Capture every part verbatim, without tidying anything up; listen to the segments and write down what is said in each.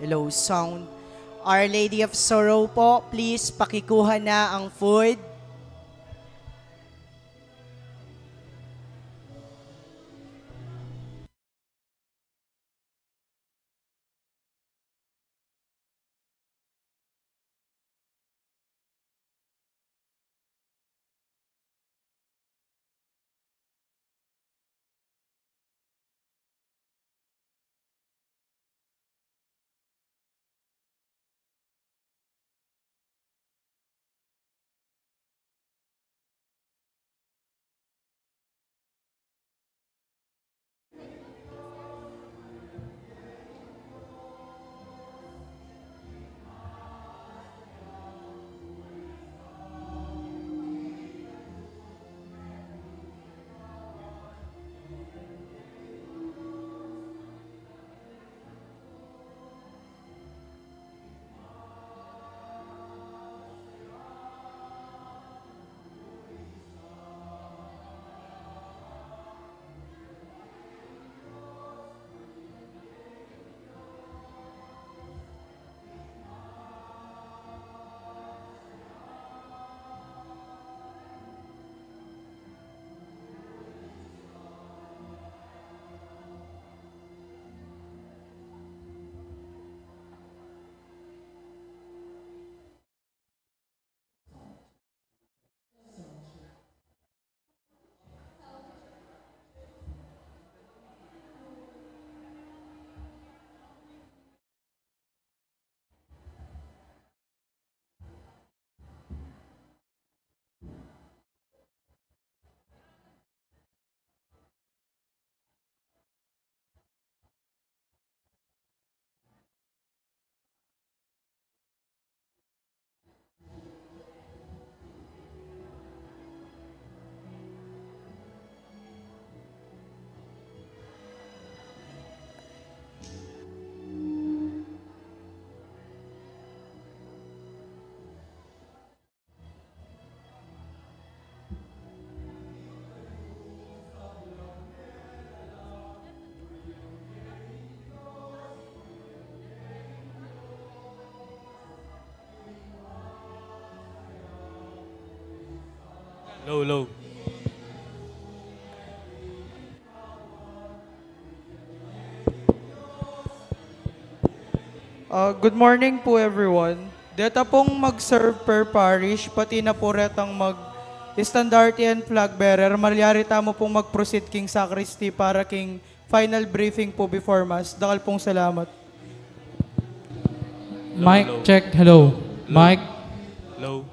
Hello, sound. Our Lady of Sorrow po, please pakikuha na ang food. Low, low. Ah, good morning po, everyone. Deta pong mag-serve per parish, pati na po retang mag-estandarte and flag bearer, malyari tamu pong mag-proceed king sacristy para king final briefing po before Mass. Dakal pong salamat. Low, mic low. Check, hello. Low. Mic. Low.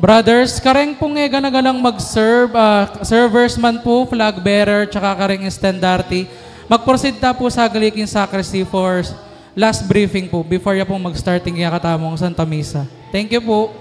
Brothers, kareng pung e gana-ganang mag-serve, ah, servers man po, flag bearer, tsaka kareng estandarte, mag-proceed ta po saglit king sacristy for last briefing po, before ya pong mag-start ing kekatamung Santa Misa. Thank you po.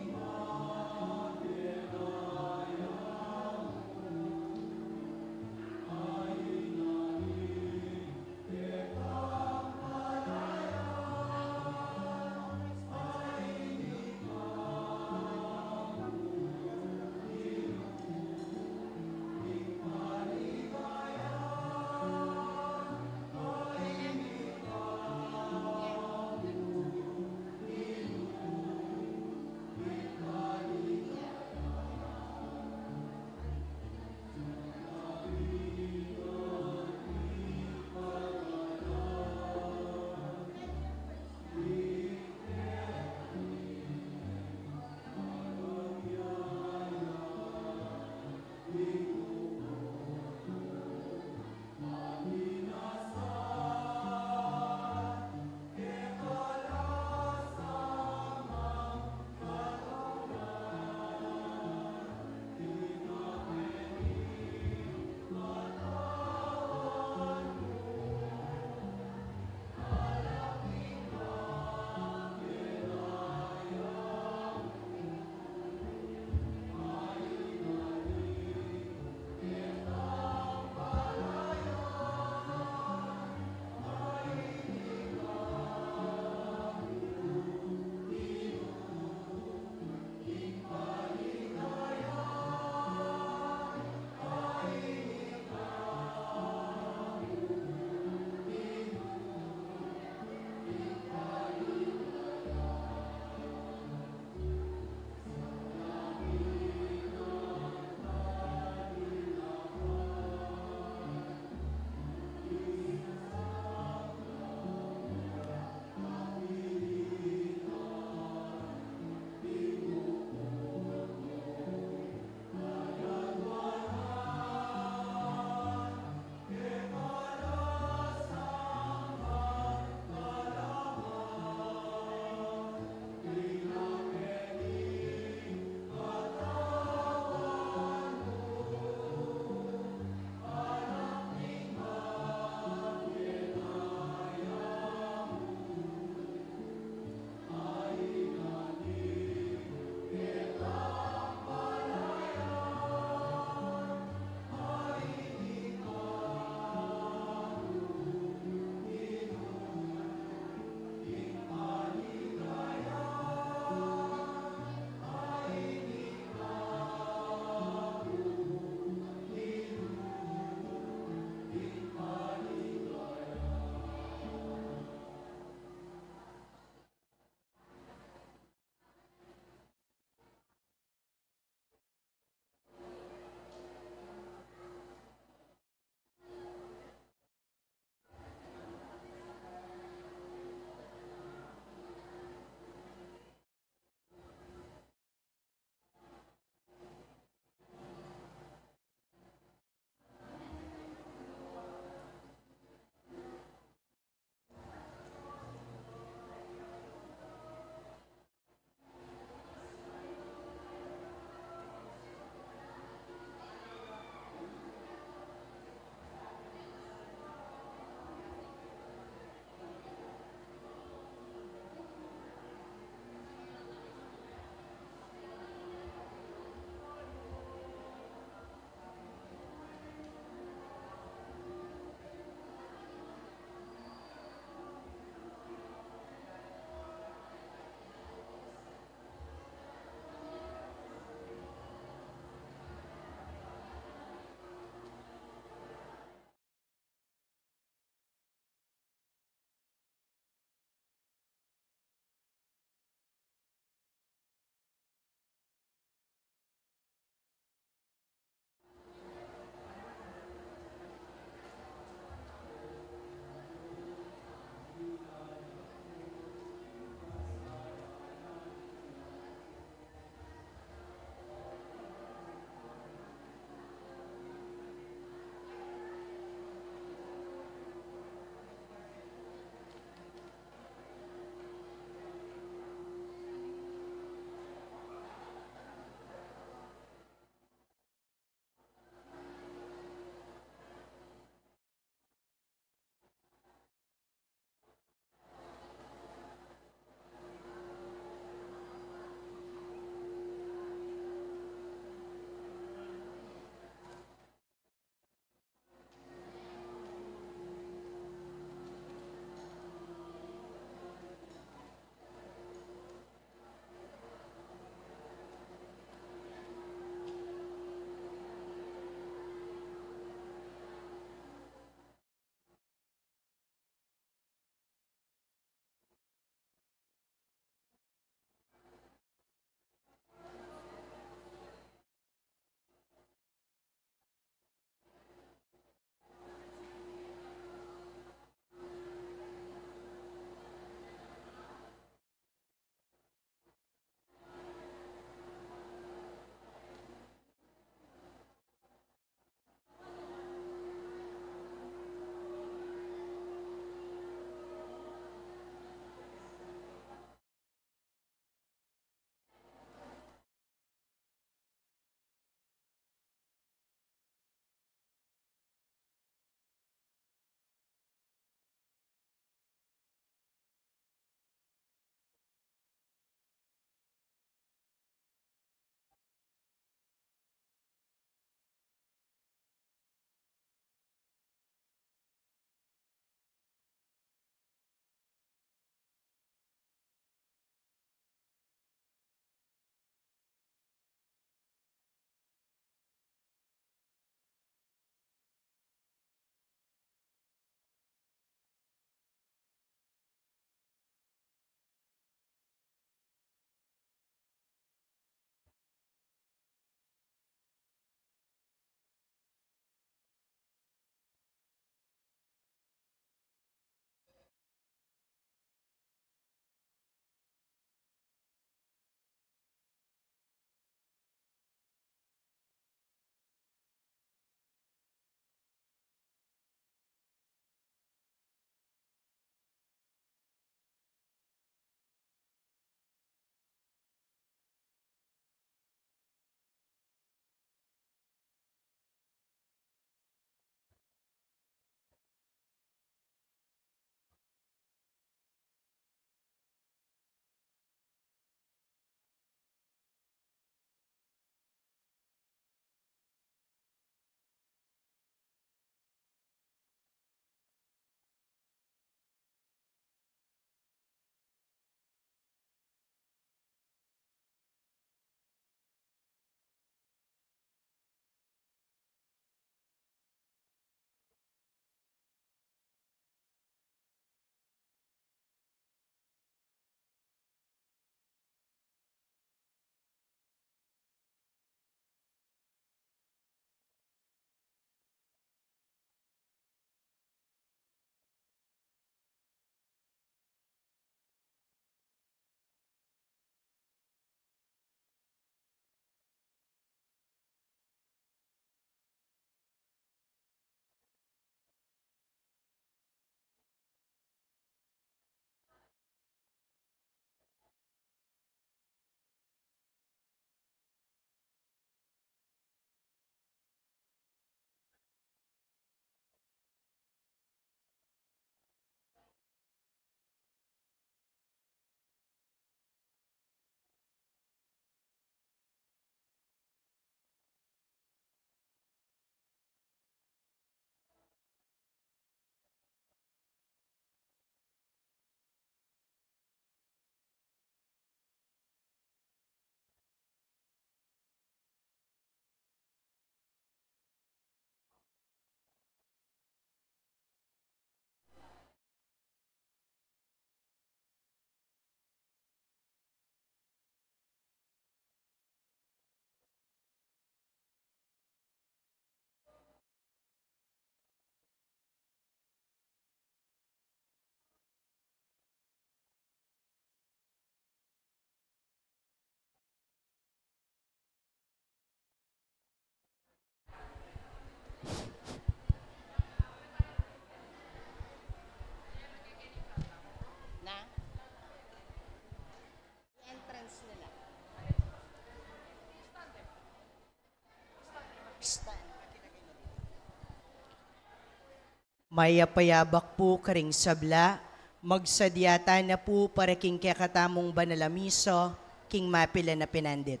Mayap a yabak pu karing sabla, magsadya tana pu para king kekatamung banal a misa, king mapilan a pinandit.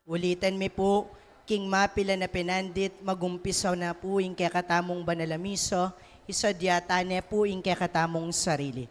Ulitan mi pu, king mapilan a pinandit, magumpisa na pu ing kekatamung banal a misa, isadya tana pu ing kekatamung sarili.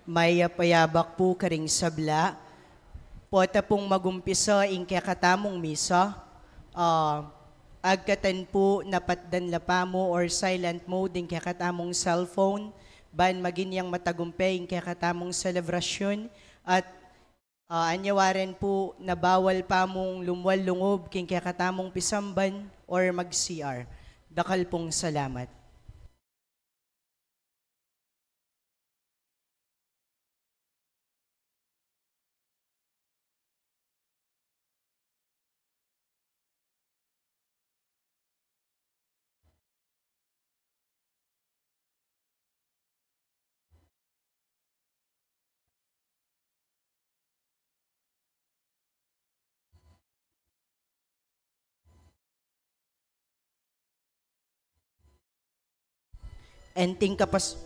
Mayap a yabak pu karing sabla. Pota pung magumpisa ing kekatamung misa, ah, agkatan pu na patdan la pamu or silent mode ing kekatamung cellphone, ban maging yang matagumpe ing kekatamung selebrasyun, at, ah, anyawaren pu na bawal pamung lumwal lungub king kekatamung pisamban or mag-C R. Dakal pung salamat. Enting kapas-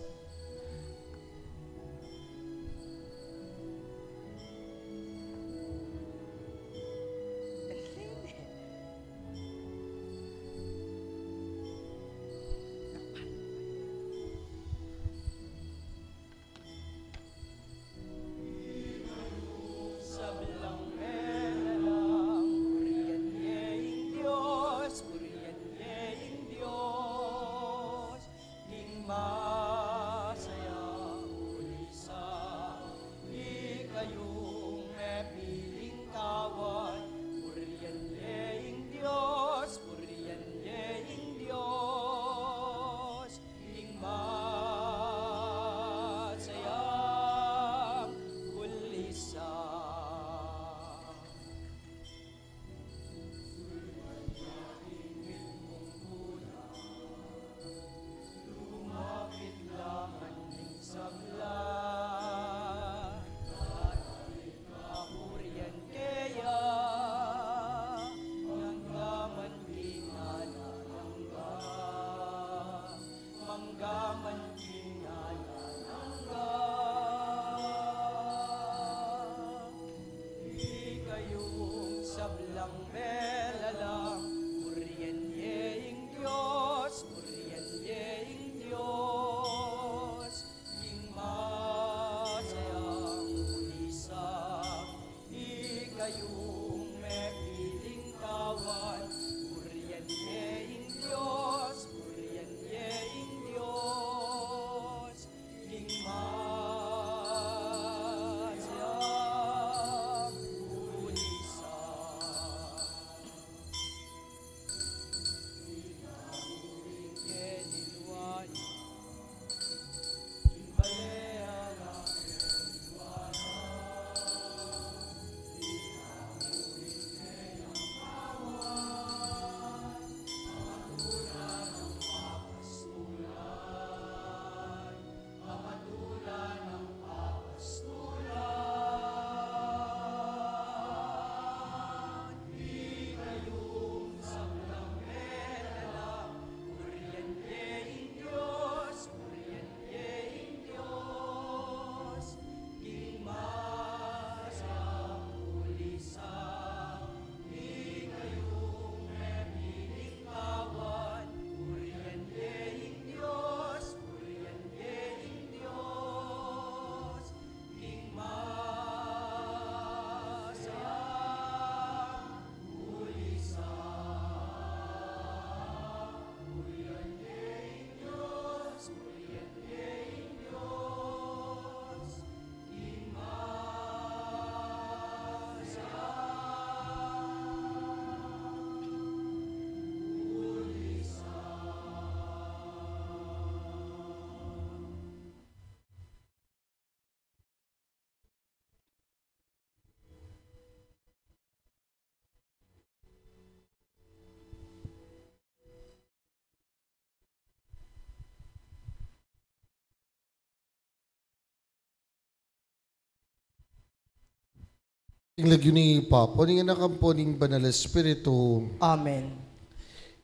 Ing lagyu ning Ibpa, ampo ning Anak, ampo ning Banal Espiritu. Amen.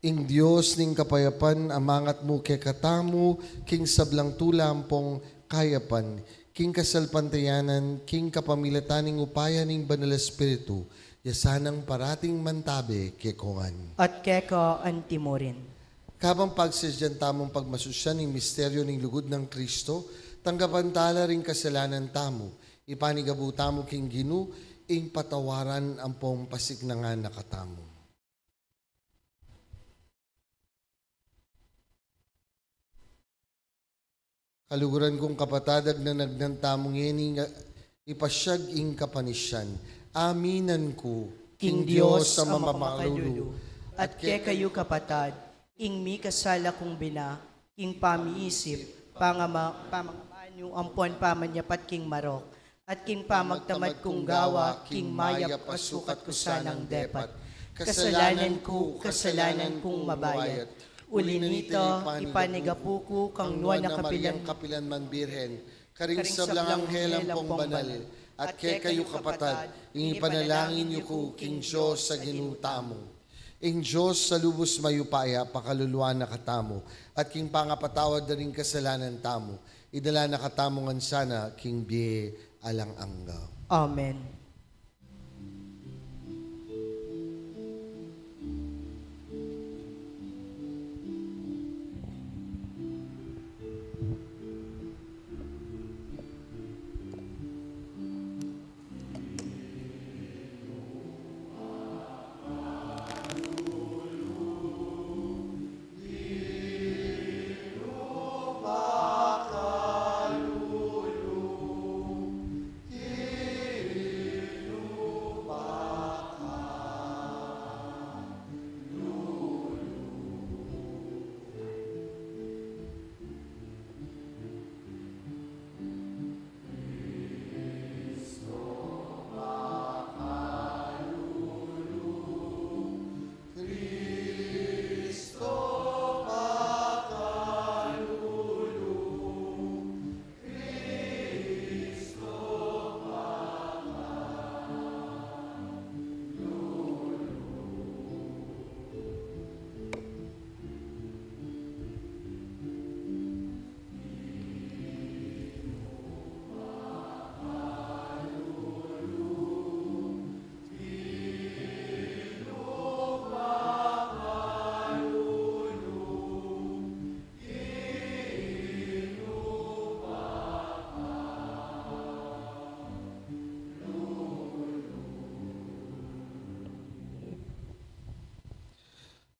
Ing Dios ning kapayapan, amangat mu kekatamu, king sablang tula ampong kayapan, king kasalpantayanan, king kapamilatan ning upaya ning Banal Espiritu, ya sanang parating mantabe keko ngan. At keka antimurin. Kabang pagsasadyan tamung pagmasusyan ing misteryo ning lugud nang Kristo, Tanggapan tala ring kasalanan tamu, ipanigabu tamu king Ginu, ing patawaran ampong pasiknangan na katamu. Kaluguran kung kapatad, agnanagnan tamu ngeni nga ipasyag ing kapanisian. Aminan ku king Dios a mamakalulu, at kekayu kapatad, ing mikasala kung bina, king pamiisip, pangama-, pamangamanu, ampon pamanyapat king marok, at king pamagtamad kung gawa, king mayap a sukat ku sanang depat. Kasalanan ku, kasalanan kung mabayat. Uli nita, ipanigapu ku kang nuan a kapilan, kapilan man Birhen, karing sablang anghel ampong banal, at kekayu kapatad, ing ipanalangin yu ku king Dios a Ginu tamu. Ing Dios a lubus mayupaya pakaluluan na katamu, at king pangapatawad da ring kasalanan tamu, idala na katamu ngan sana king bie alang angga. Amen.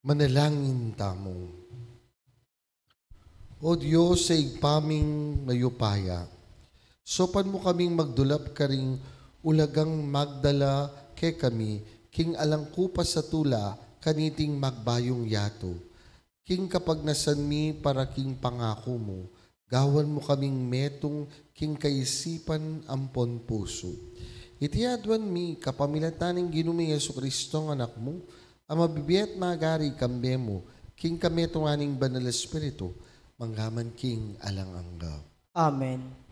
Manalangin tamu. O Dios, a Ibpa ming mayupaya, saupan mu kaming magdulap karing ulagang magdala kekami king alang kupas a tula kaniting magbayung yatu. King kapagnasan mi para king pangaku mu, gawan mu kaming metung king kaisipan ampon pusu. Iti aduan mi kapamilatan ning Ginu ming Jesucristo, Anak mu, a mabibie at magari kambe mu, king kametungan ning Banal Espiritu, mangga man king alang angga. Amen.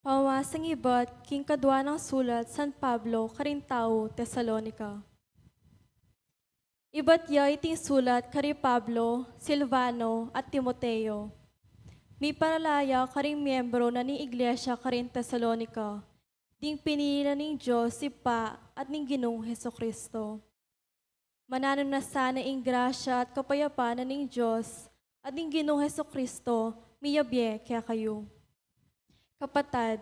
Pamamasang ibat king kadua nang sulat San Pablo karing tau Tesalonica. Ibat ya iting sulat kari Pablo, Silvano, at Timoteo. Miparala ya karing miembro na ning iglesia karing Tesalonica, ding pinili na ning Dios Ibpa at ning Ginung Jesucristo. Mananu na sana ing grasya at kapayapan na ning Dios at ning Ginung Jesucristo miyabie kekayu. Kapatad,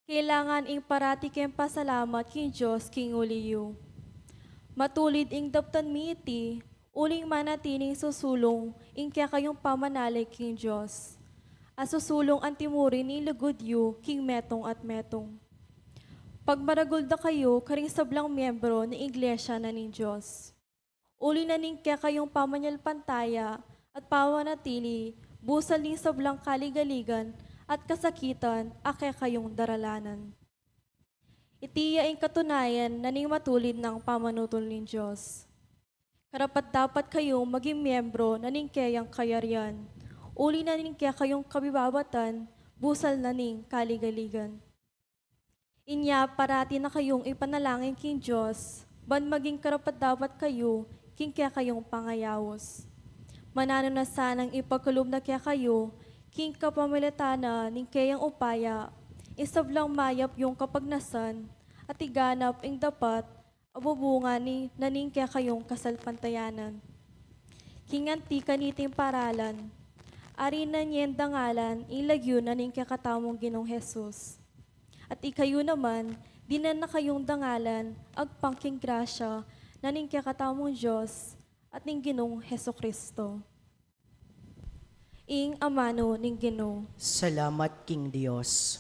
kailangan ing parati keng pasalamat king Dios king uli yu. Matulid ing daptan mi iti, uling manatiling susulung ing kekayung pamanalig king Dios, a susulung anti mu rin ing lugud yu king metung at metung. Pagmaragul da kayu karing sablang miembro ning iglesia na ning Dios. Uli na ning kekayung pamanyalpantaya at pamanatili, busal ning sablang kaligaligan at kasakitan a kekayung daralanan. Iti ya ing katunayan na ning matulid nang pamanutul ning Dios. Karapat-dapat kayung maging miembro na ning keyang kayarian, uli na ning kekayung kabibabatan, busal na ning kaligaligan. Inya parati na kayung ipanalangin king Dios, ban maging karapat-dapat kayu king kekayung pangayaus. Mananu na sanang ipagkalub na kekayu, king kapamilatan na ning keyang upaya, ing sablang mayap yung kapagnasan, at iganap ing dapat a bubunga ni, na ning kekayung kasalpantayanan. King anti kaniting paralan, ari na niyeng dangalan ing lagyu na ning kekatamung Ginung Jesus. At ikayu naman, dinan na kayung dangalan agpang king grasya na ning kekatamung Dios at ning Ginung Jesucristo. Ing amanu ning Ginu. Salamat king Dios.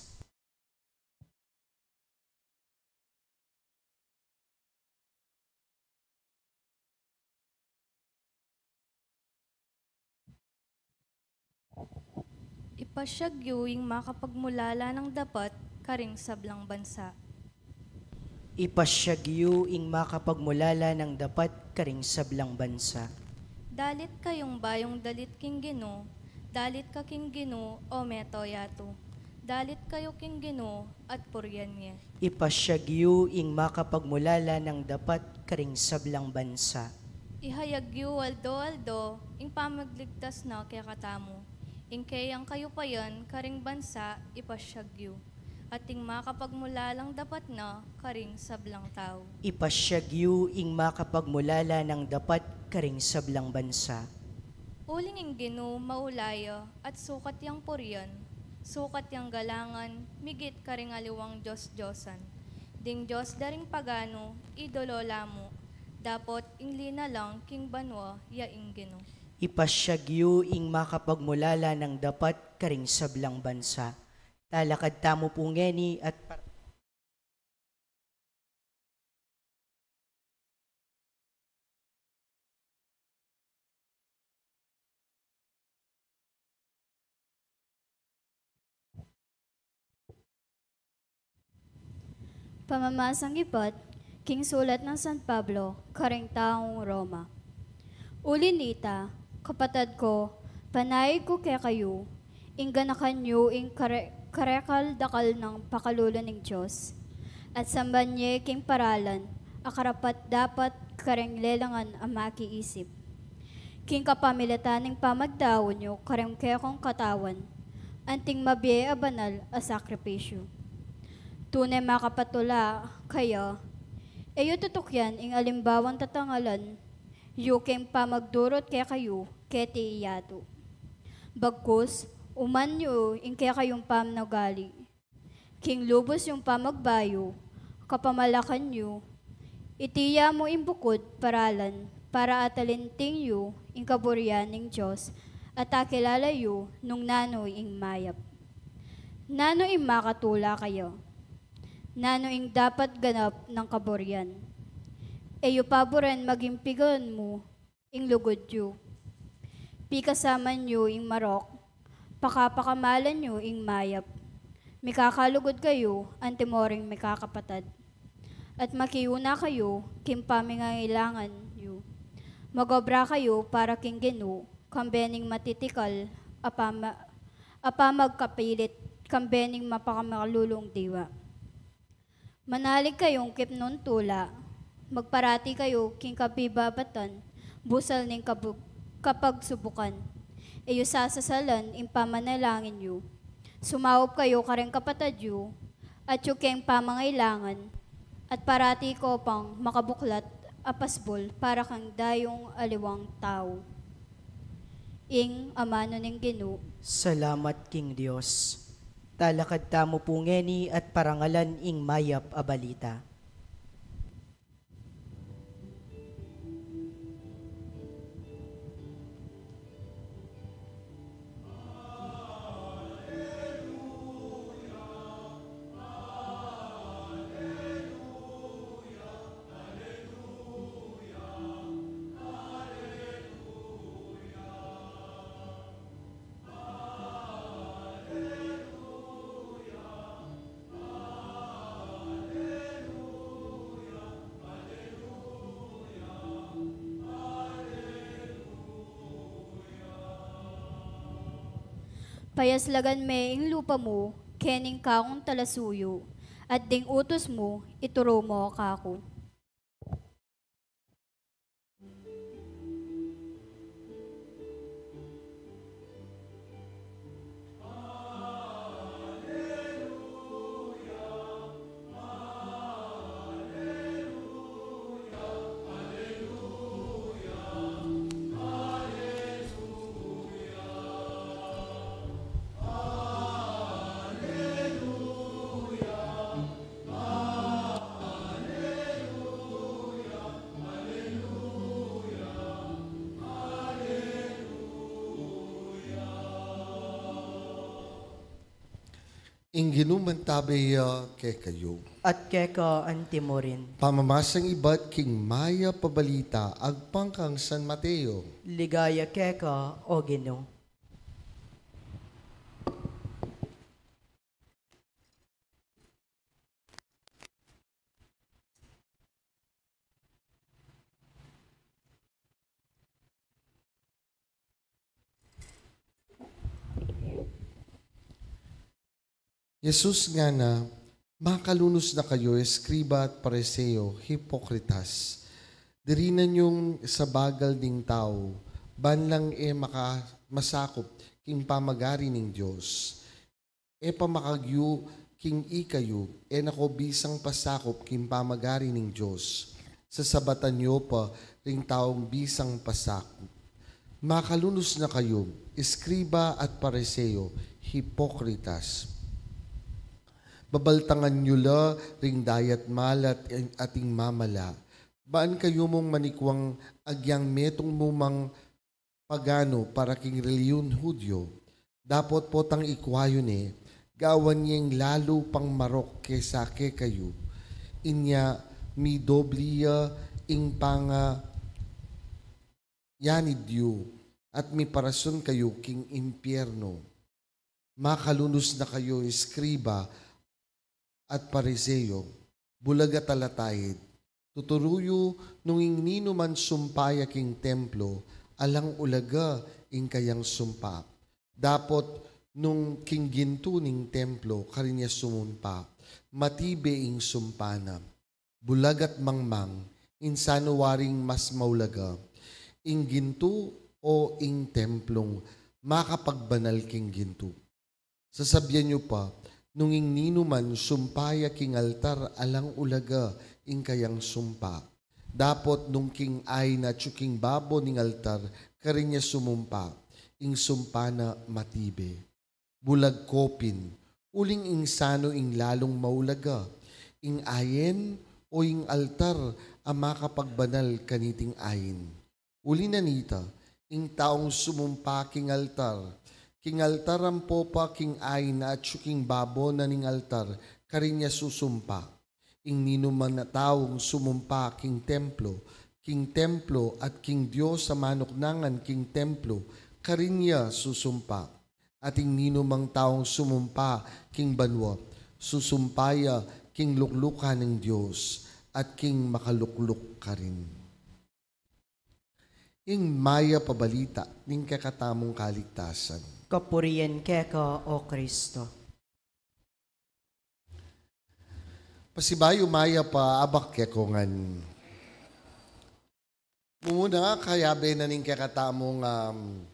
Ipasyag yu ing makapagmulala nang dapat karing sablang bansa. Ipasyag yu ing makapagmulala nang dapat karing sablang bansa. Dalit kayung bayung dalit king Ginu, dalit ka king Ginu, o meto yatu. Dalit kayu king Ginu, at purian ye. Ipasyag yu ing makapagmulala nang dapat karing sablang bansa. Ihayag yu aldo-aldo ing pamagligtas na kekatamu. Ing keyang kayupayan karing bansa, ipasyag yu. At ing makapagmulalang dapat na karing sablang tau. Ipasyag yu ing makapagmulala nang dapat karing sablang bansa. Uling ing Ginu maula ya, at sukat yang purian, sukat yang galangan, migit karing aliwang dios-diosan. Ding dios da ring paganu, idolo la mu, dapot ing linalang king banua ya ing Ginu. Ipasyag yu ing makapagmulala nang dapat karing sablang bansa. Talakad tamu pu ngeni at par- Pamamasang ibat king sulat nang San Pablo karing taung Roma. Uli nita, kapatad ko, panaig ku kekayu, ing ganakan yu ing kare-, karekal dakal nang pakalulu ning Dios, at samban ye king paralan a karapat-dapat karing lelangan a makiisip. King kapamilatan ning pamagdaun yu karing kekong katawan, anting mabie a banal a sakripisyu. Tune makapatula kaya, e yu tutukyan ing alimbawang tatangalan yu king pamagdurut kekayu keti yatu. Bagkus, uman yu ing kekayung pamnugali king lubus yung pamagbayu, kapamalakan yu, iti ya mu ing bukud paralan para atalinting yu ing kaburian ning Dios at akilala yu nung nanu ing mayap. Nanu ing makatula kaya? Nanu ing dapat ganap nang kaburian? E yu paburen maging pigan mu ing lugud yu. Pikasaman yu ing marok, pakapakamalan yu ing mayap. Mikakalugud kayu antimo ring mikakapatad, at makiuna kayu king pamangailangan yu. Magobra kayu para king Ginu, kambe ning matitikal a pama-, a pamagkapilit, kambe ning mapakamalulung diwa. Manalig kayung kipnung tula, magparati kayu king kabibabatan, busal ning kabu-, kapagsubukan. E yu sasasalan ing pamanalangin yu. Sumaup kayu karing kapatad yu, atyu keng pamangailangan, at parati ko pang makabuklat a pasbul para kang dayung aliwang tau. Ing amanu ning Ginu. Salamat king Dios. Talakad tamu pu ngeni at parangalan ing mayap a balita. Payaslagan me ing lupa mu kening kakung talasuyu, at ding utus mu ituru mu kaku. Ing Ginu mantabe ya kekayu. At keka antimurin. Pamamasang ibat king Mayap a Balita agpang kang San Mateo. Ligaya keka, O Ginu. Jesus ngana, "Makalunus na kayu, eskriba at Pariseo, hipokritas! Dirinan yung sabagal ding tau, ban lang e maka-, masakup king pamagari ning Dios. E pa makagyu king ikayu, e na ko bisang pasakup king pamagari ning Dios. Sasabatan yu pa ring taung bisang pasakup. Makalunus na kayu, eskriba at Pariseo, hipokritas! Babaltangan yu la ring dayat malat at ing mamala. Baan kayu mung manikwang agyang metung mu mang paganu para king reliyun Hudyo? Dapot potang ikwa yu ne, gawan yeng lalu pang marok kesa kekayu. Inya midobli ya ing pangayanid yu, at miparasun kayu king impiernu. Makalunus na kayu, eskriba at Pariseo, bulag a talataid! Tuturu yu nung ing ninuman sumpa ya king templo, alang ulaga ing kayang sumpa. Dapot nung king gintu ning templo karin ya sumumpa, matibe ing sumpa na. Bulag at mangmang, insanu waring mas maulaga, ing gintu o ing templung makapagbanal king gintu? Sasabian yu pa, nung ing ninuman sumpa ya king altar, alang ulaga ing kayang sumpa. Dapot nung king ain atyu king babo ning altar karin ya sumumpa, ing sumpa na matibe. Bulag kopin, uling insanu ing lalung maulaga, ing ain o ing altar a makapagbanal kaniting ain? Uli na nita, ing taung sumumpa king altar, king altar ampo pa king ain atyu king babo na ning altar, karin ya susumpa. Ing ninuman a taung sumumpa king templo, king templo at king Dios a manuknangan king templo, karin ya susumpa. At ing ninumang taung sumumpa king banua, susumpa ya king luklukan ning Dios at king makalukluk karin." Ing Mayap a Balita ning kekatamung kaligtasan. Kapurian keka, O Kristo. Pasibayu mayap a abak kekongan. Mumuna, kayabe na ning kekatamung, um,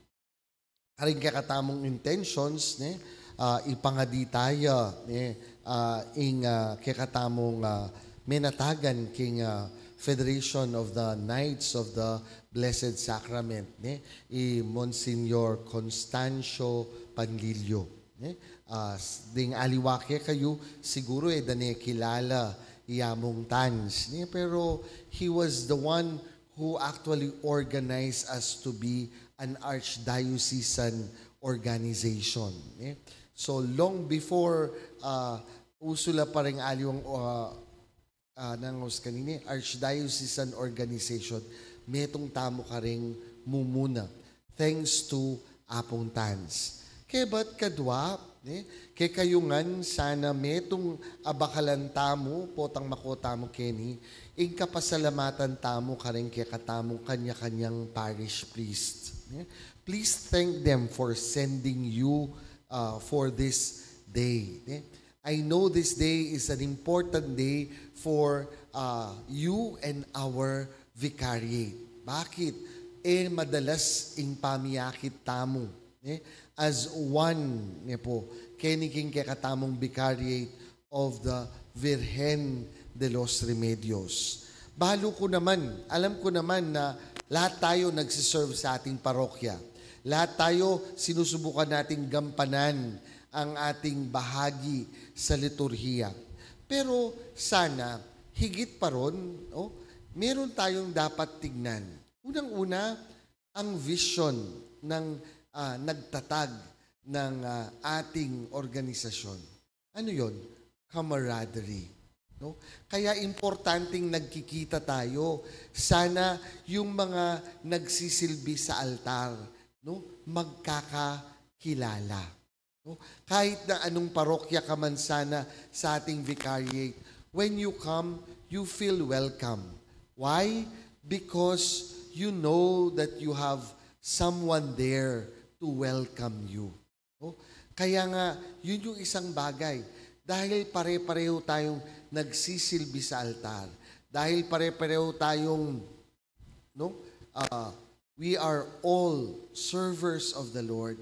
karing kekatamung intentions, ne? Ah, ipangadi taya, ne? Ah, ing, ah, kekatamung, ah, menatagan king, ah, Federation of the Knights of the Blessed Sacrament, ne? I Monsignor Constancio Panlilio, ne? Ah, s-, ding aliwa kekayu, siguru e da ne kilala i Among Tans, ne? Pero he was the one who actually organized us to be an archdiocesan organization, eh. So, long before, ah, usu la pa ring aliwang, ah, ah, nang us kanini, archdiocesan organization, metung tamu karing mumuna. Thanks to Apung Tans. Kebat kadua, eh, kekayu ngan sana metung abakalan tamu, potang mako tamu keni, ing kapasalamatan tamu karing kekatamung kanya-kanyang parish priest, eh. Please thank them for sending you, uh, for this day, eh. I know this day is an important day for, uh, you and our vicariate. Bakit? Eh, madalas ing pamiyakit tamu, eh, as one, ne po, keni king kekatamung Vicariate of the Virgen de los Remedios. Balu ku naman, alam ku naman na lahat tayo nagsiserve sa ating parokya. Lahat tayo sinusubukan nating gampanan ang ating bahagi sa liturhiya. Pero sana, higit pa ron, oh, meron tayong dapat tignan. Unang-una, ang vision ng, ah, nagtatag ng, ah, ating organisasyon. Ano yon? Camaraderie. No? Kaya importanteng nagkikita tayo. Sana yung mga nagsisilbi sa altar, no, magkakakilala. No? Kahit na anong parokya ka man sana sa ating vicariate, when you come, you feel welcome. Why? Because you know that you have someone there to welcome you. No? Kaya nga, yun yung isang bagay. Dahil pare-pareho tayong nagsisilbi sa altar, dahil pare-pareho tayong, no, ah, we are all servers of the Lord.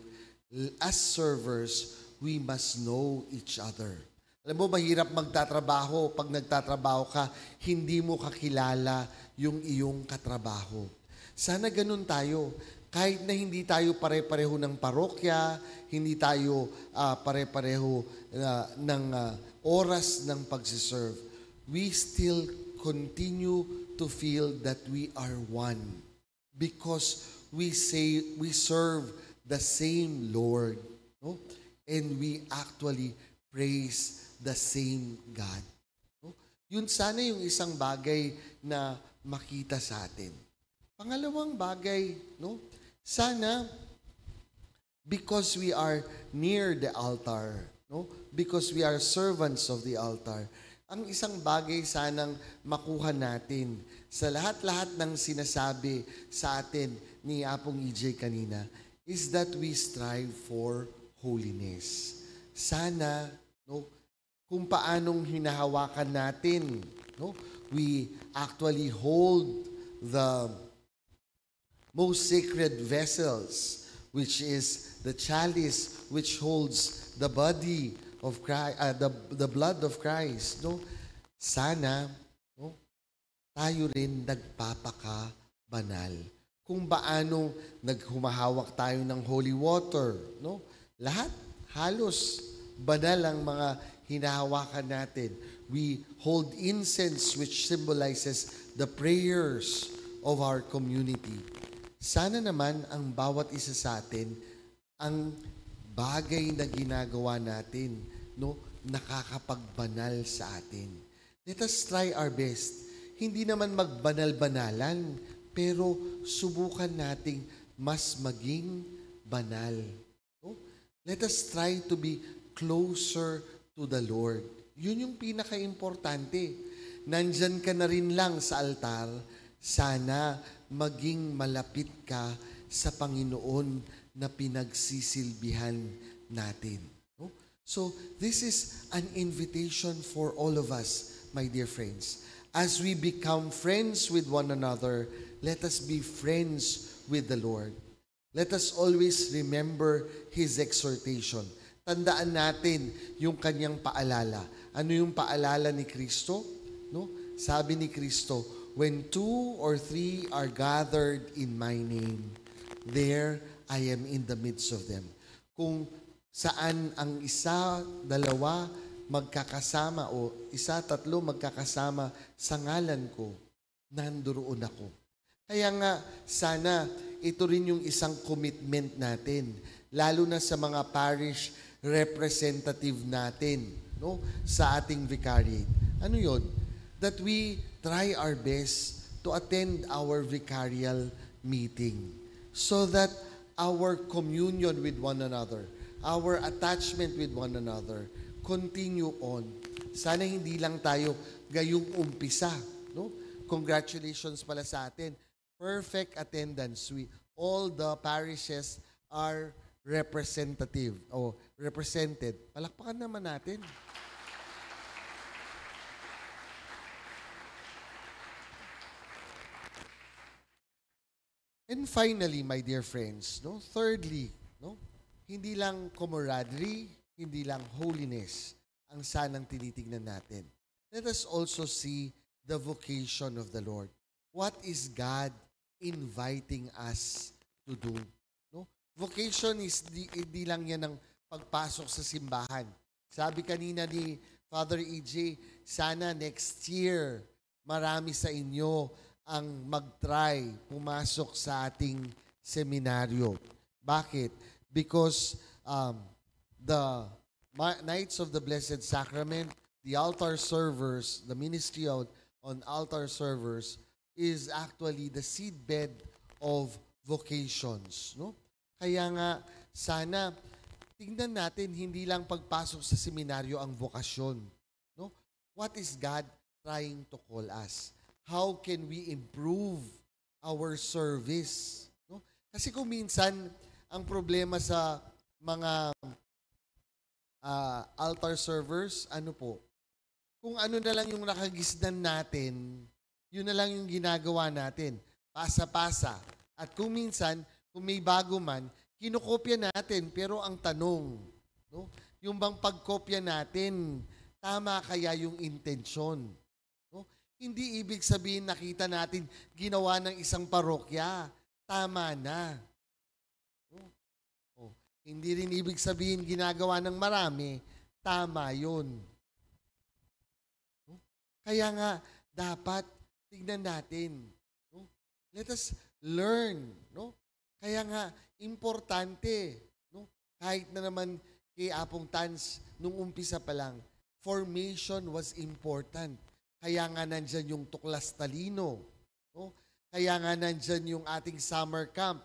As servers, we must know each other. Alam mo, mahirap magtatrabaho. Pag nagtatrabaho ka, hindi mo kakilala yung iyong katrabaho. Sana ganun tayo. Kahit na hindi tayo pare-pareho ng parokya, hindi tayo, ah, pare-pareho, ah, ng, ah, oras ng pagsiserve, we still continue to feel that we are one because we say we serve the same Lord, no? And we actually praise the same God. No? Yun sana yung isang bagay na makita sa atin. Pangalawang bagay, no? Sana, because we are near the altar, no? Because we are servants of the altar, ang isang bagay sanang makuha natin sa lahat-lahat ng sinasabi sa atin ni Apong E J kanina is that we strive for holiness. Sana, no, kung paanong hinahawakan natin, no? We actually hold the most sacred vessels, which is the chalice which holds the body of Christ, uh, the, the blood of Christ, no? Sana, no? Tayo rin nagpapakabanal. Kung paano naghumahawak tayo ng holy water, no? Lahat, halos banal ang mga hinahawakan natin. We hold incense, which symbolizes the prayers of our community. Sana naman ang bawat isa sa atin, ang bagay na ginagawa natin, no, nakakapagbanal sa atin. Let us try our best. Hindi naman magbanal-banalan, pero subukan nating mas maging banal. No? Let us try to be closer to the Lord. Yun yung pinaka-importante. Nandyan ka na rin lang sa altar, sana maging malapit ka sa Panginoon na pinagsisilbihan natin. No? So, this is an invitation for all of us, my dear friends. As we become friends with one another, let us be friends with the Lord. Let us always remember His exhortation. Tandaan natin yung kanyang paalala. Ano yung paalala ni Kristo? No? Sabi ni Kristo, "When two or three are gathered in my name, there I am in the midst of them." Kung saan ang isa, dalawa magkakasama o isa, tatlo magkakasama sa ngalan ko, nanduruon ako. Kaya nga, sana ito rin yung isang commitment natin, lalo na sa mga parish representative natin, no, sa ating vicariate. Ano yon? That we try our best to attend our vicarial meeting so that our communion with one another, our attachment with one another, continue on. Sana hindi lang tayo gayung umpisa, no? Congratulations pala sa atin. Perfect attendance. We, all the parishes are representative o represented. Palakpakan naman natin. And finally, my dear friends, no? Thirdly, no? Hindi lang camaraderie, hindi lang holiness ang sanang tinitingnan natin. Let us also see the vocation of the Lord. What is God inviting us to do? No? Vocation is di, di lang yan ang pagpasok sa simbahan. Sabi kanina ni Father E J, sana next year, marami sa inyo ang mag-try pumasok sa ating seminaryo. Bakit? Because, um, the Ma-, Knights of the Blessed Sacrament, the altar servers, the ministry of, on altar servers is actually the seedbed of vocations, no? Kaya nga, sana tingnan natin, hindi lang pagpasok sa seminaryo ang bokasyon, no? What is God trying to call us? How can we improve our service, no? Kasi kung minsan, ang problema sa mga, ah, altar servers, ano po, kung ano na lang yung nakagisnan natin, yun na lang yung ginagawa natin. Pasa-pasa. At kung minsan, kung may bago man, kinokopya natin. Pero ang tanong, no? Yung bang pagkopya natin, tama kaya yung intensyon? No? Hindi ibig sabihin nakita natin ginawa ng isang parokya, tama na. No? Oh, hindi rin ibig sabihin ginagawa ng marami, tama yun. No? Kaya nga, dapat tignan natin. No? Let us learn. No? Kaya nga, importante. No? Kahit na naman kay Apong Tans, nung umpisa pa lang, formation was important. Kaya nga nandyan yung tuklas talino. No? Kaya nga nandyan yung ating summer camp.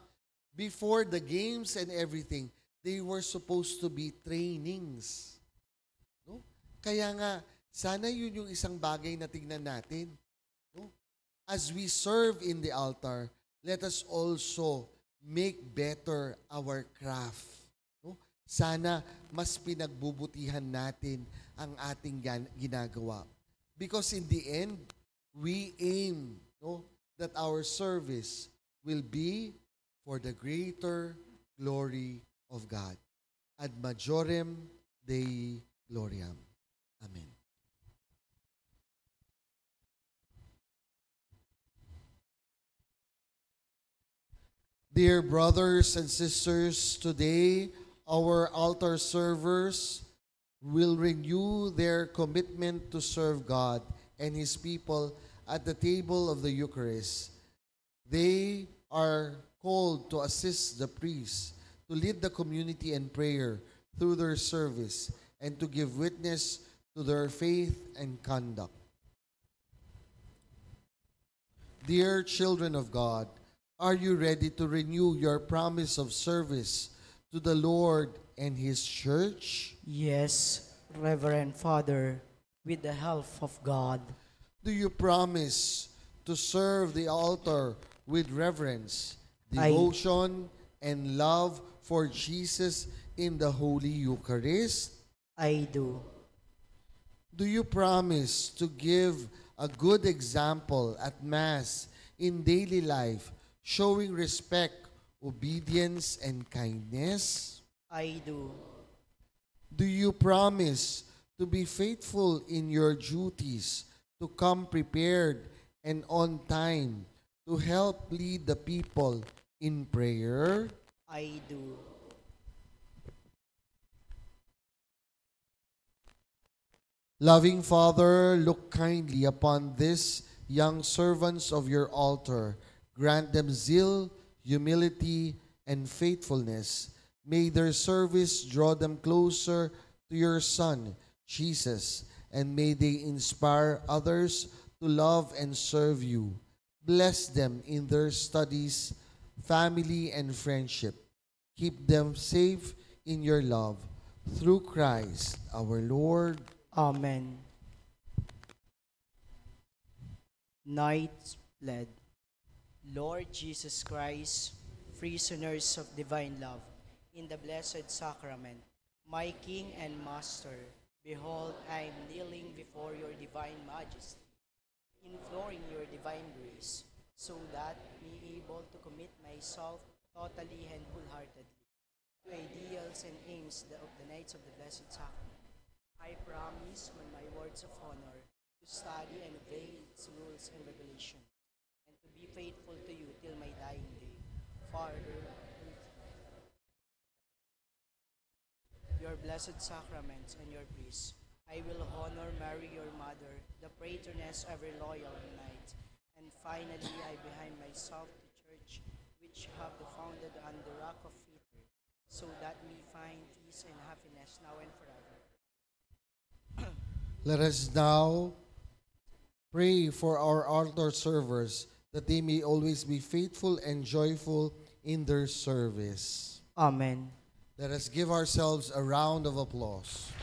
Before the games and everything, they were supposed to be trainings. No? Kaya nga, sana yun yung isang bagay na tignan natin. No? As we serve in the altar, let us also make better our craft. No? Sana mas pinagbubutihan natin ang ating gan-, ginagawa. Because in the end, we aim, no, that our service will be for the greater glory of God. Ad majorem Dei gloriam. Amen. Dear brothers and sisters, today our altar servers will renew their commitment to serve God and His people at the table of the Eucharist. They are called to assist the priests, to lead the community in prayer through their service, and to give witness to their faith and conduct. Dear children of God, are you ready to renew your promise of service to the Lord and His church? Yes, Reverend Father, with the help of God. Do you promise to serve the altar with reverence, I devotion, and love for Jesus in the Holy Eucharist? I do. Do you promise to give a good example at Mass, in daily life, showing respect, obedience, and kindness? I do. Do you promise to be faithful in your duties, to come prepared and on time, to help lead the people in prayer? I do. Loving Father, look kindly upon these young servants of your altar. Grant them zeal, humility, and faithfulness. May their service draw them closer to your Son, Jesus, and may they inspire others to love and serve you. Bless them in their studies, family, and friendship. Keep them safe in your love. Through Christ our Lord. Amen. Knights pledge. Lord Jesus Christ, prisoners of divine love in the Blessed Sacrament, my King and Master, behold, I am kneeling before your divine majesty, imploring your divine grace, so that me able to commit myself totally and wholeheartedly to ideals and aims the, of the Knights of the Blessed Sacrament. I promise on my words of honor to study and obey its rules and regulations, and to be faithful to you till my dying day. Father, your Blessed Sacraments and your priests, I will honor Mary, your mother, the patroness of every loyal knight, and finally I behind myself the church which you have founded on the rock of Peter, so that we find peace and happiness now and forever. Let us now pray for our altar servers, that they may always be faithful and joyful in their service. Amen. Let us give ourselves a round of applause.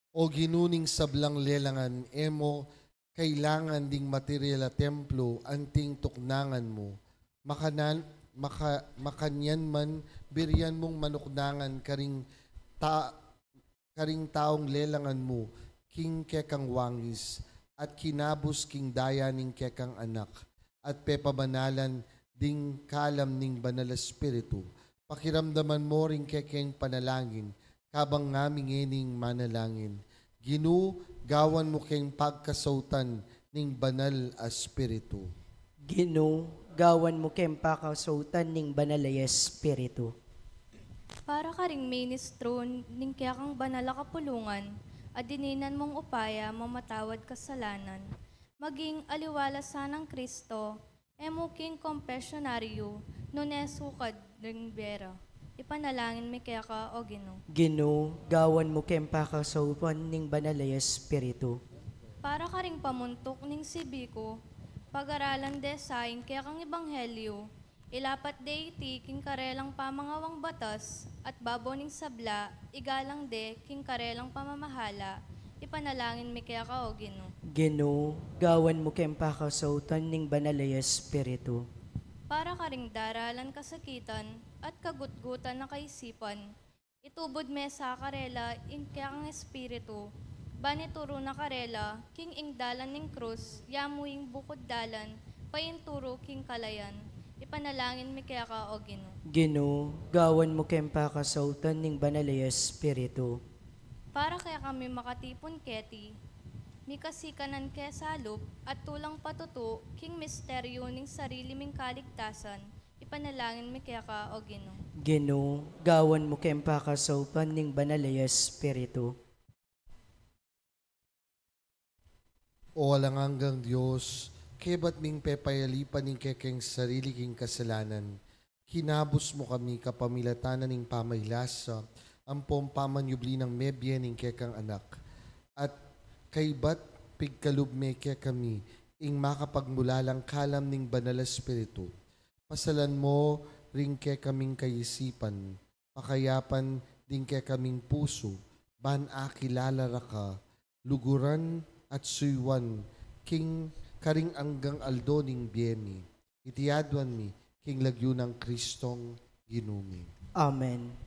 O Ginu, ning sablang lelangan, e mu kailangan ding material a templo anting tuknangan mu. Makanan-, maka-, makanyan man, birian mung manuknangan karing ta-, karing taung lelangan mu king kekang wangis, at kinabus king daya ning kekang Anak, at pepabanalan ding kalam ning Banal a Espiritu. Pakiramdaman mu ring kekeng panalangin, kabang ngaming ngening manalangin. Ginu, gawan mu keng pagkasautan ning Banal a Espiritu. Ginu, gawan mu keng pakasautan ning Banal a Espiritu. Para karing ministro ning kekang banal a kapulungan, a dininan mung upaya mamatawad kasalanan, maging aliwa la sanang Kristo, e mu king kompesyonaryu, nune sukad ring bie ra. Ipanalangin mi keka, O Ginu. Ginu, gawan mu keng pakasautan ning Banal a Espiritu. Para karing pamuntuk ning sibiku, pagaralan de sa ing kekang ebanghelyu, ilapat de iti king karelang pamangawang batas, at babo ning sabla, igalang de king karelang pamamahala. Ipanalangin mi keka, O Ginu. Ginu, gawan mu keng pakasautan ning Banal a Espiritu. Para karing daralan kasakitan at kagutgutan na kaisipan, itubud me sa karela ing kekang Espiritu, ban ituru na karela king ing dalan ning krus, ya mu ing bukud dalan, painturu king kalayan. Ipanalangin mi keka, O Ginu. Ginu, gawan mu keng pakasautan ning Banal a Espiritu. Para kekami makatipun keti, mikasikanan ke salup at tulang patutu king misteryu ning sarili ming kaligtasan, ipanalangin mi keka, O Ginu. Ginu, gawan mu keng pakasautan ning Banal a Espiritu. O alang anggang Dios, kebat ming pepayalipan ing kekeng sarili king kasalanan, kinabus mu kami kapamilatan na ning pamailasa ampong pamanyubli nang mebie ning kekang Anak, at kaibat pigkalub me kekami ing makapagmulalang kalam ning Banal a Espiritu. Pasalan mu ring kekaming kaisipan, pakayapan ding kekaming pusu, ban akilala ra ka, luguran at suyuan king karing anggang aldo ning bie mi. Iti aduan mi king lagyu nang Kristong Ginu mi. Amen.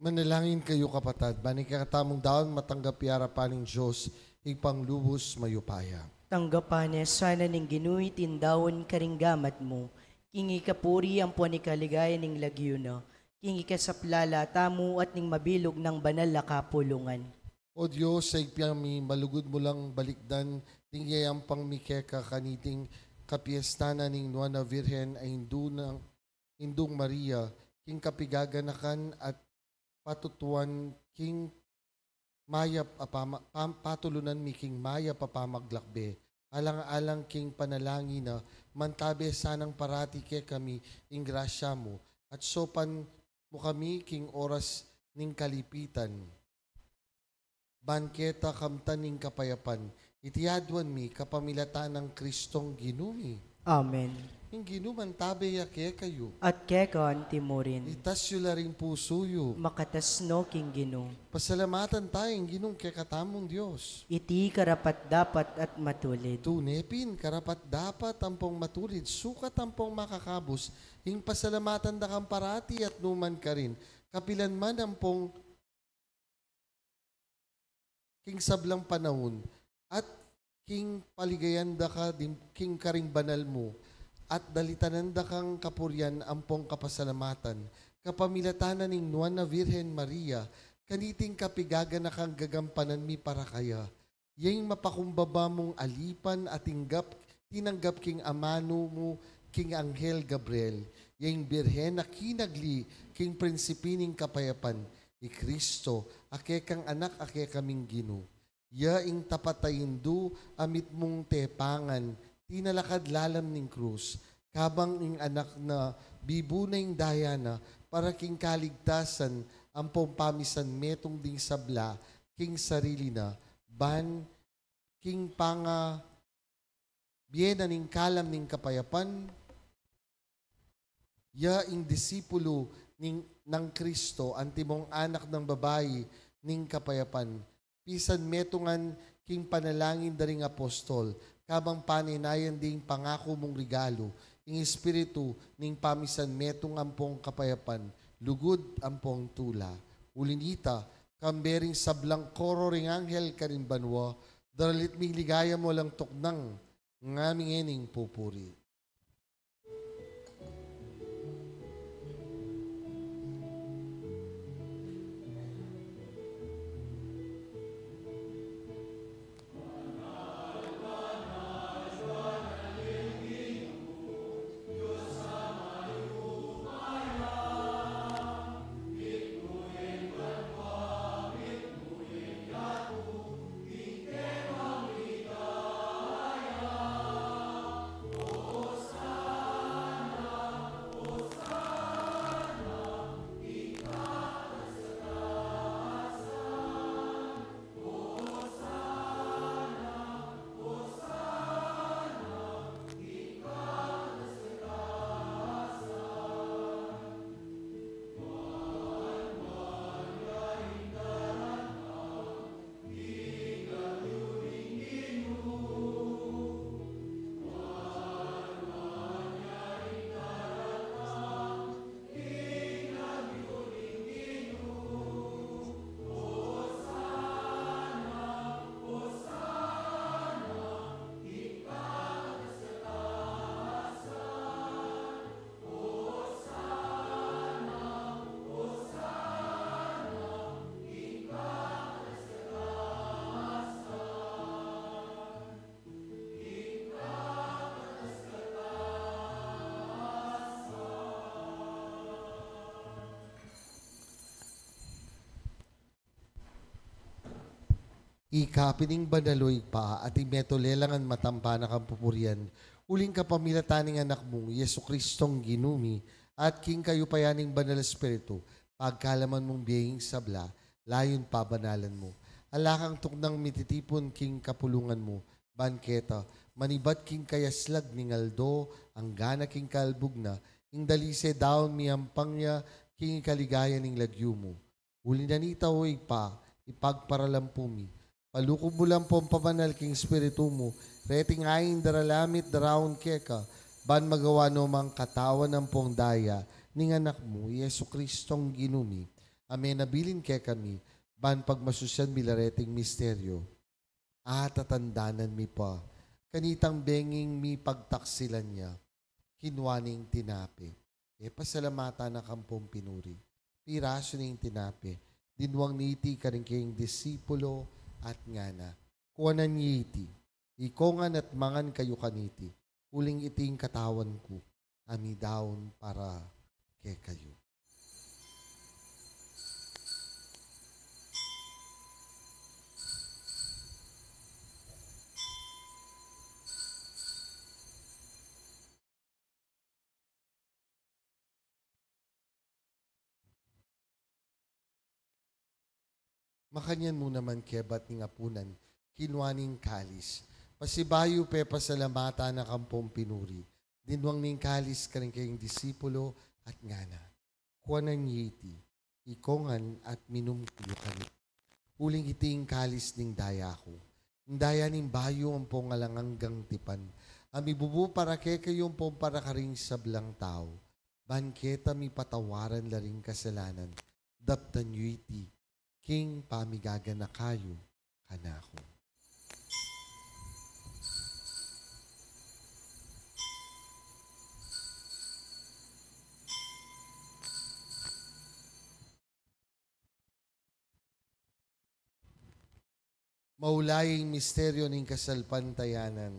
Manalangin kayu, kapatad, ban ing kekatamung daun matanggap ya arapan ning Dios, Ibpang lubus mayupaya. Tanggapan na sana ning Ginu iting daun karing gamat mu, king ikapuri ampon ikaligaya ning lagyu na, king ikasaplala tamu at ning mabilug nang banal a kapulungan. O Dios, sa Ibpa mi, malugud mu lang balikdan ding yayampang mi keka kaniting kapiestan na ning Nuan a Virgen a Indu nang Indung Maria, king kapigaganakan at patutuan king mayap a pama-, pam-, patulunan mi king mayap a pamaglakbe, alang-alang king panalangin na, mantabe sanang parati kekami ing grasya mu, at saupan mu kami king oras ning kalipitan. Ban keta kamtan ing kapayapan, iti aduan mi kapamilatan nang Kristong Ginu mi. Amen. Ing Ginu mantabe ya kekayu. At keka anti mu rin. Itas yu la ring pusu yu. Makatas no king Ginu. Pasalamatan ta ing Ginung kekatamung Dios. Iti karapat-dapat at matulid. Tune pin, karapat-dapat ampong matulid, sukat ampong makakabus, ing pasalamatan da kang parati at nu man karin, kapilan man ampong king sablang panaun, at king paligayan da ka ding, king karing banal mu, at dalitanan da kang kapurian ampong kapasalamatan, kapamilatan na ning Nuan a Virgen Maria, kaniting kapigaganakang gagampanan mi para kaya. Yaing mapakumbaba mung alipan a tinggap, tinanggap king amanu mu king Anghel Gabriel, yaing Birhen a kinagli king Prinsipi ning Kapayapan, i Kristo, a kekang Anak, a kekaming Ginu. Ya ing tapat a Indu a mitmung tepangan, tinalakad lalam ning krus, kabang ing anak na bibu na ing daya na, para king kaligtasan ampong pamisan metung ding sabla king sarili na, ban king panga bie na ning kalam ning kapayapan, ya ing disipulu ning, nang Kristo, antimong anak nang babai ning kapayapan, pisan metungan king panalangin da ring apostol, kabang panenayan ding pangaku mung regalu, ing Espiritu ning pamisan metung ampong kapayapan, lugud ampong tula. Uli nita, kambe ring sablang koro ring anghel karin banua, daralit ming ligaya mu lang tuknang, ngaming ening pupuri. Ika pin ing banal, o Ibpa, at ing metung lelangan matampa na kang pupurian, uling kapamilatan ning Anak mung Jesucristong Ginu mi, at king kayupayan ning Banal Espiritu, pagkalaman mung bie ing sabla, layun pabanalan mu. Ala kang tuknang mititipun king kapulungan mu, ban keta, manibat king kayaslag ning aldo, anggana king kalbug na, ing dalise daun miyampang ya king ikaligaya ning lagyu mu. Uli na nita, o Ibpa, ipagparalampu mi, paluku mu lang pong pabanal king Espiritu mu reting ain daralamit daraun keka, ban magawa no mang katawan ampong daya ning Anak mu, Jesucristong Ginu mi. a menabilin kekami, ban pagmasusian mi la reting misteryo. Atatandanan mi pa, kanitang benging mipagtaksilan ya, kinua ne ing tinape, e pasalamatan na kampong pinuri, pirasu ne ing tinape, dinwang ne iti karing kayang disipulo, at ngana: Kuanan ye iti, ikongan at mangan kayu kaniti, uling iti ing katawan ku, a midaun para kekayu. Makanyan mu naman kebat ning apunan, kinua ne ing kalis, pasibayu pepasalamatan na kampong pinuri, dinwang ne ing kalis karing kayang disipulo, at ngana: Kuanan ye iti, ikongan at minum kayu kaniti, uling iti ing kalis ning daya ku, ing daya ning bayu ampong alang anggang tipan, a mibubu para kekayu ampong para karing sablang tau, ban keta mipatawaran la ring kasalanan. Daptan yu iti king pamigaganaka yu kanaku. Maulayi ing misteryo ning kasalpantayanan.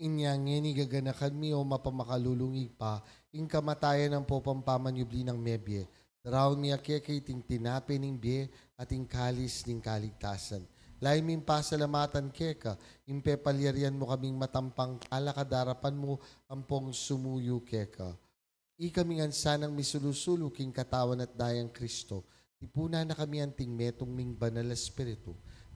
Inya ngeni gaganakan mi, o mapamakalulung Ibpa, ing kamatayan ampong pamanyubli nang mebie. Daraun mi keka iting tinape ning bie at ing kalis ning kaligtasan. Lalu ming pasalamatan keka, ing pepalyarian mu kaming matampang kalakad king arapan mu ampong sumuyu keka. Ikami ngan sanang misulu-sulu king katawan at dayang Kristo, tipunan na kami anting metung ning Banal a Espiritu.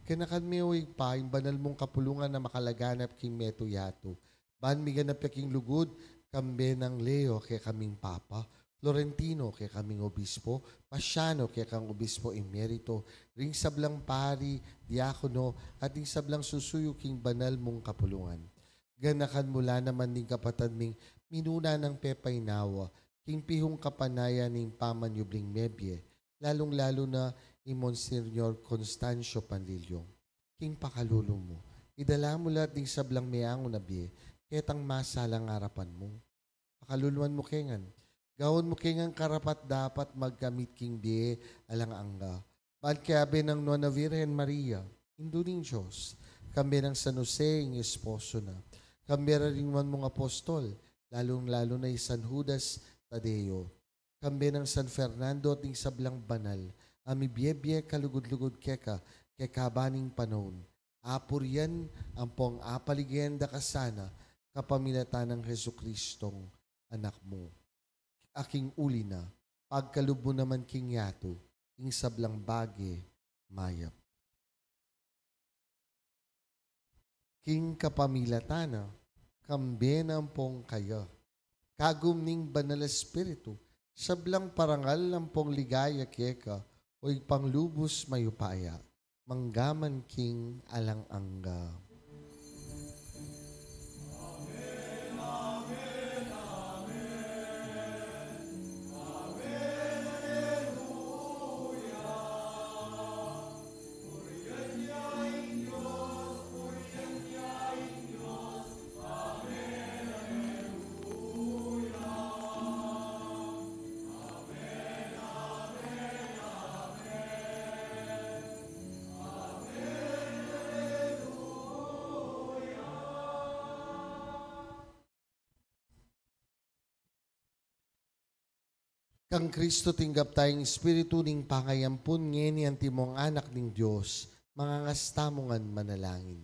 Ganakan me, o Ibpa, ing banal mung kapulungan a makalaganap king metung yatu, ban miganap ya king lugud, kambe nang Leo, kekaming Papa, Florentino, kekaming Obispo, Pasiano, kekang Obispo Emerito, ring sablang pari, diakono, at ring sablang susuyu king banal mung kapulungan. Ganakan mu la naman ding kapatad ming minuna nang pepainawa king pihung kapanayan ning pamanyubling mebie, lalung-lalu na i Monsignor Constancio Panlilio. King pakalulu mu, idala mu la ding sablang meangu na bie ketang masalang arapan mu. Pakaluluan mu ke ngan. Gawan mu ke ngan karapat-dapat magkamit king bie alang angga. Ban kayabe nang Nuan a Virgen Maria, Indu ning Dios, kambe nang San Jose, ing esposo na, kambe ra ring nuan mung apostol, lalung-lalu na i San Judas Tadeo, kambe nang San Fernando at ding sablang banal a mibie-bie kalugud-lugud keka, kekaban ning panaun, apurian ampong apaligaya da ka sana, kapamilatan nang Jesucristong Anak mu, a king uli na, pagkalub mu naman king yatu ing sablang bage mayap. King kapamilatan na, kambe na ampong kaya, kagum ning Banal a Espiritu, sablang parangal ampong ligaya keka, o Ibpang lubus mayupaya, mangga man king alang angga. Kang Kristo tinggap taya ing Espiritu ning pangayampun, ngeni antimong anak ning Dios, mangangas tamu ngan manalangin.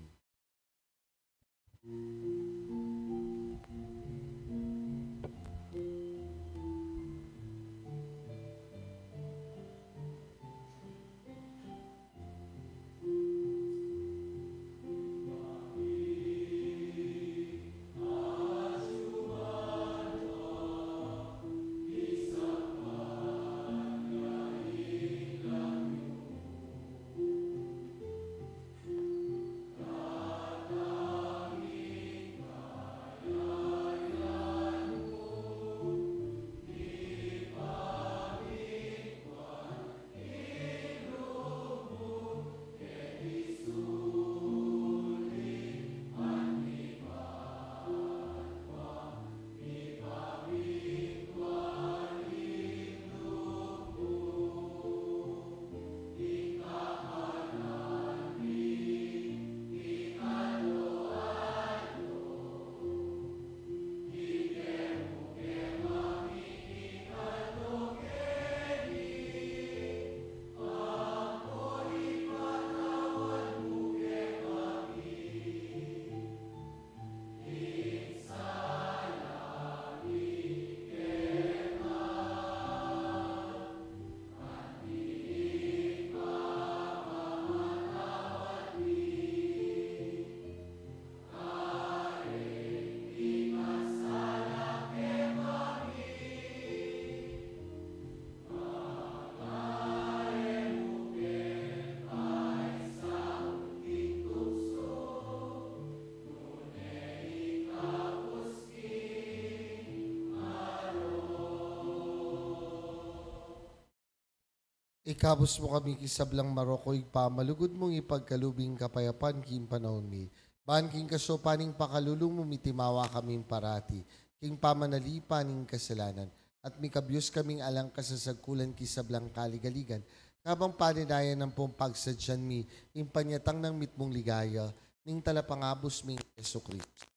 Ikabus mu kami king sablang marok, O Ibpa, malugud mung ipagkalub ing kapayapan king panaun mi. Ban king kasaupan ning pakalulu mu, mitimawa kami parati king pamanalipan ning kasalanan, at mikabius kaming alang kasasagkulan king sablang kaligaligan, kabang panindayan ampong pagsadyan mi ing panyatang nang mitmung ligaya ning Talapangabus ming Jesucristo.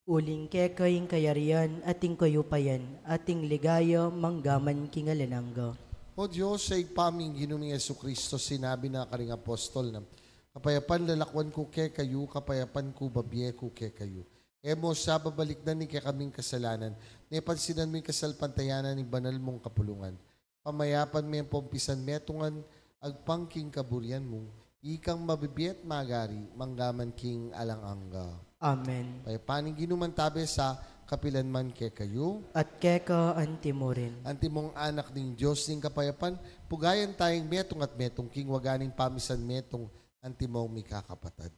Uling keka ing kayarian, at ing kayupayan, at ing ligaya, mangga man king alang angga. O Dios, a Ibpa ming Ginu ming Jesucristo, sinabi na karing apostol na, "Kapayapan lalakwan ku kekayu, kapayapan ku babie ku kekayu." E mu sa babalikdan ing kekaming kasalanan, ne pansinan mu ing kasalpantayanan ning banal mung kapulungan. Pamayapan me ampong pisan metungan agpang king kaburian mu, ikang mabibie at magari, mangga man king alang angga. Amen. Kapayapan ning Ginu mantabe sa kapilan man kekayu. At keka antimurin. Antimong anak ning Dios ning kapayapan, pugayan taya ing metung at metung king waga ning pamisan metung, antimong mikakapatad.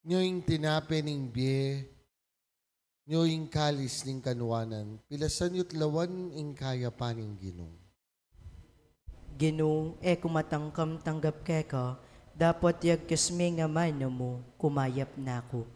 Nyo ing tinape ning bie, nyo ing kalis ning kanuanan, pilasan yu't lawan ing kayapan ning Ginu. Ginu, e ku matangkam tanggap keka, dapot yagkas me ing amanu mu, kumayap na ku.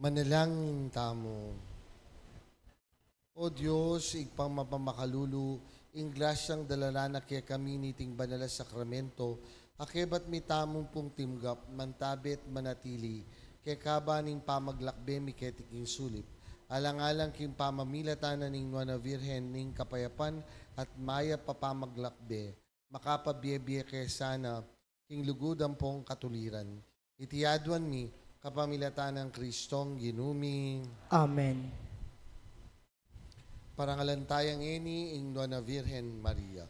Manalangin tamu. O Dios, Ibpang mapamakalulu, ing grasyang dala na kekami niting banal a sakramento, akebat mi tamung pung tinggap, mantabe at manatili, kekaba ning pamaglakbe mi keti king sulip, alang-alang king pamamilatan na ning Nuan a Virgen ning kapayapan at mayap a pamaglakbe, makapabie-bie ke sana king lugud ampong katuliran. Iti aduan mi kapamilatan nang Kristong Ginu mi. Amen. Parangalan taya ngeni ing Nuan a Virgen Maria.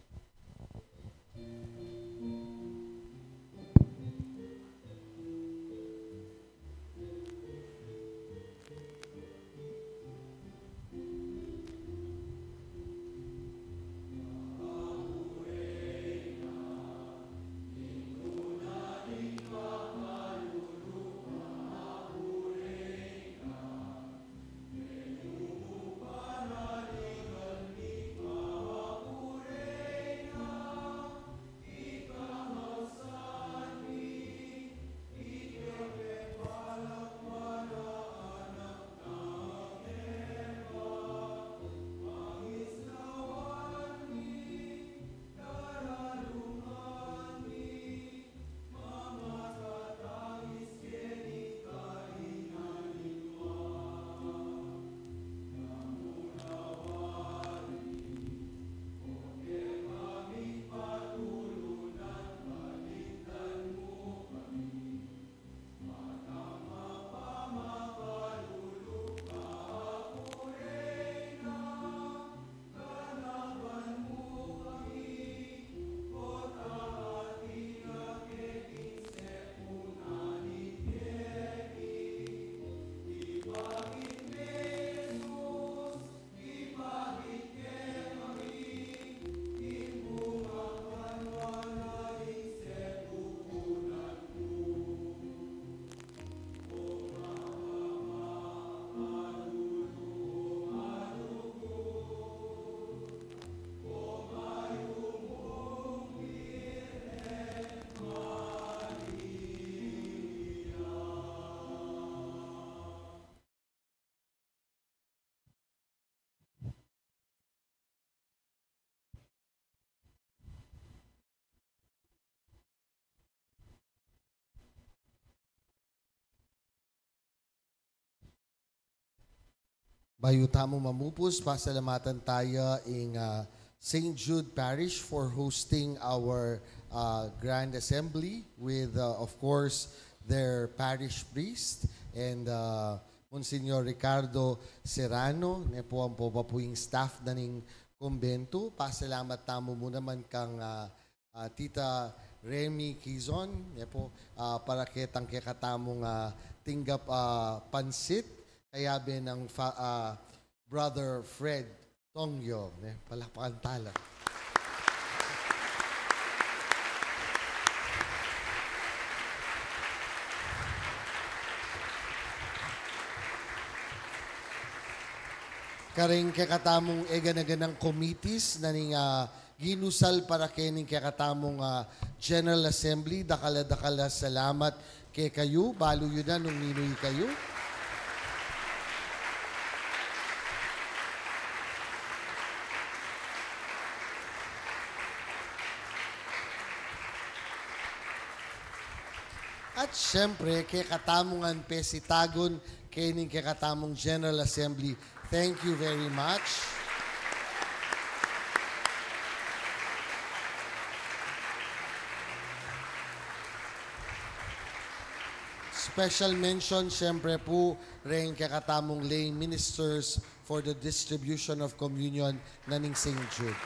Bayu tamu mamupus, pasalamatan taya ing, ah, Saint Jude Parish for hosting our, ah, Grand Assembly with, ah, of course, their parish priest and, ah, Monsignor Ricardo Serrano, ne pu, ampo pa pu ing staff na ning kumbentu. Pasalamat tamu mu naman kang, ah, ah, Tita Remy Quizon, ne pu, ah, para ketang kekatamung, ah, tinggap, ah, pansit, kayabe nang fa-, ah, Brother Fred Tongyo, ne, palakpakan tala. Karing kekatamung egana-ganang committees na ning, ah, ginusal para kening kekatamung, ah, General Assembly, dakal a dakal a salamat kekayu, balu yu na nung ninu ikayu. At siyempre, kekatamung pesitagun kening kekatamung General Assembly, thank you very much. Special mention, siyempre pu, reng kekatamung lay ministers for the distribution of communion na ning Saint Jude.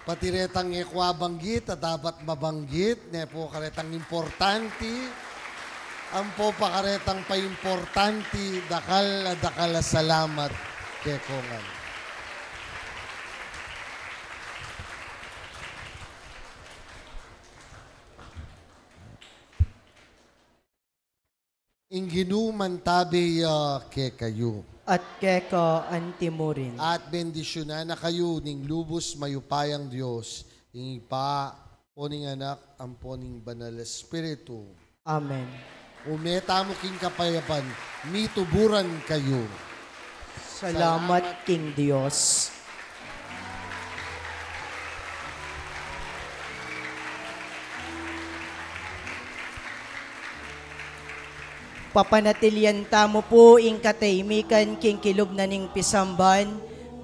Pati retang e ku abanggit a dapat mabanggit, ne pu, karetang importanti, ampo pa karetang paimportanti, dakal a dakal a salamat kekongan. Ing Ginu mantabe ya kekayu. At keka antimurin. At bendisyunan na kayu ning lubus mayupayang Dios, ing Ibpa, ampo ning Anak, ampo ning Banal Espiritu. Amen. Ume tamu king kapayapan, mituburan kayu. Salamat king Dios. Papanatilian tamu pu ing katahimikan king kilub na ning pisamban,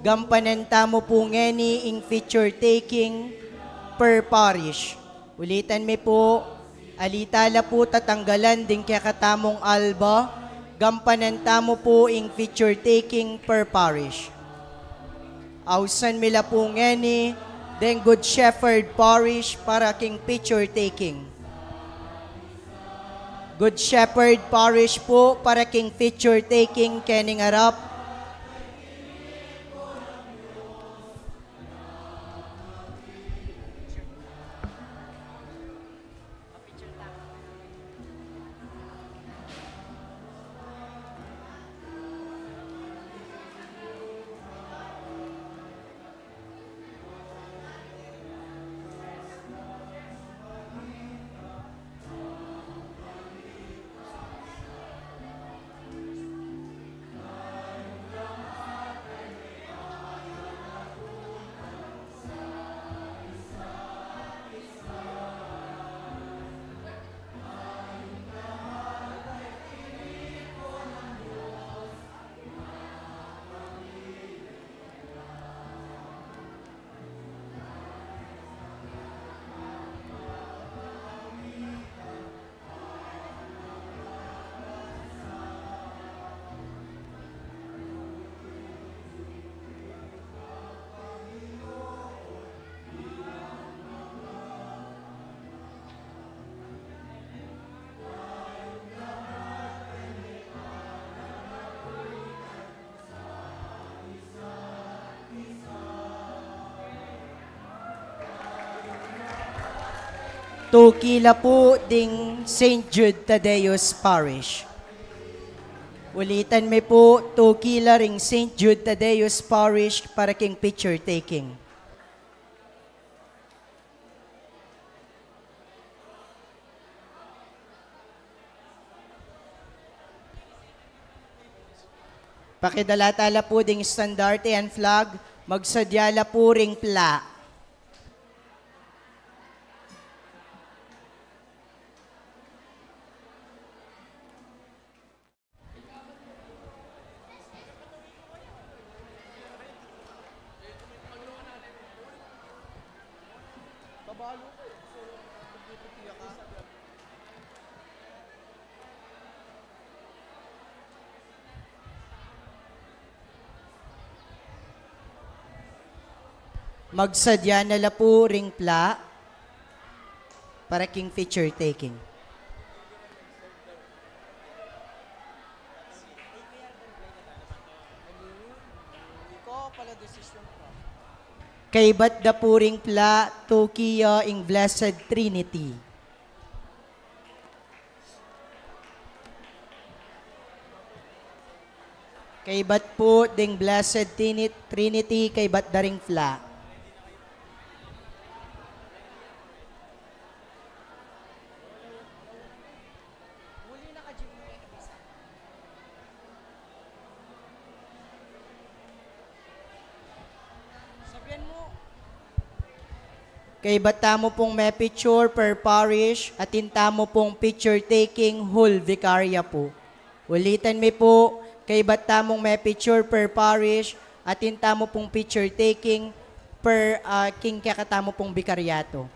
gampanan tamu pu ngeni ing picture taking per parish. Ulitan mi pu, alita la pu tatanggalan ding kekatamung alba, gampanan tamu pu ing picture taking per parish. Ausan mi la pu ngeni deng Good Shepherd Parish para king picture taking. Good Shepherd Parish pu para king picture taking kening arap. Tuki la pu ding Saint Jude Thaddeus Parish. Ulitan mi pu, tuki la ring Saint Jude Thaddeus Parish para king picture taking. Pakidala ta la pu ding estandarte and flag, magsadya la pu ring pla. Magsadya na la pu ring pla para king picture taking. Kaybat da pu ring pla, tuki ya ing Blessed Trinity. Kaybat pu ding Blessed Tini-, Trinity, kaybat da ring pla. Kaybat tamu pung me-picture per parish, atin tamu pung picture taking whole vicaria pu. Ulitan mi pu, kaybat tamung me-picture per parish, atin tamu pung picture taking per, ah, king kekatamu pung bikaryatu.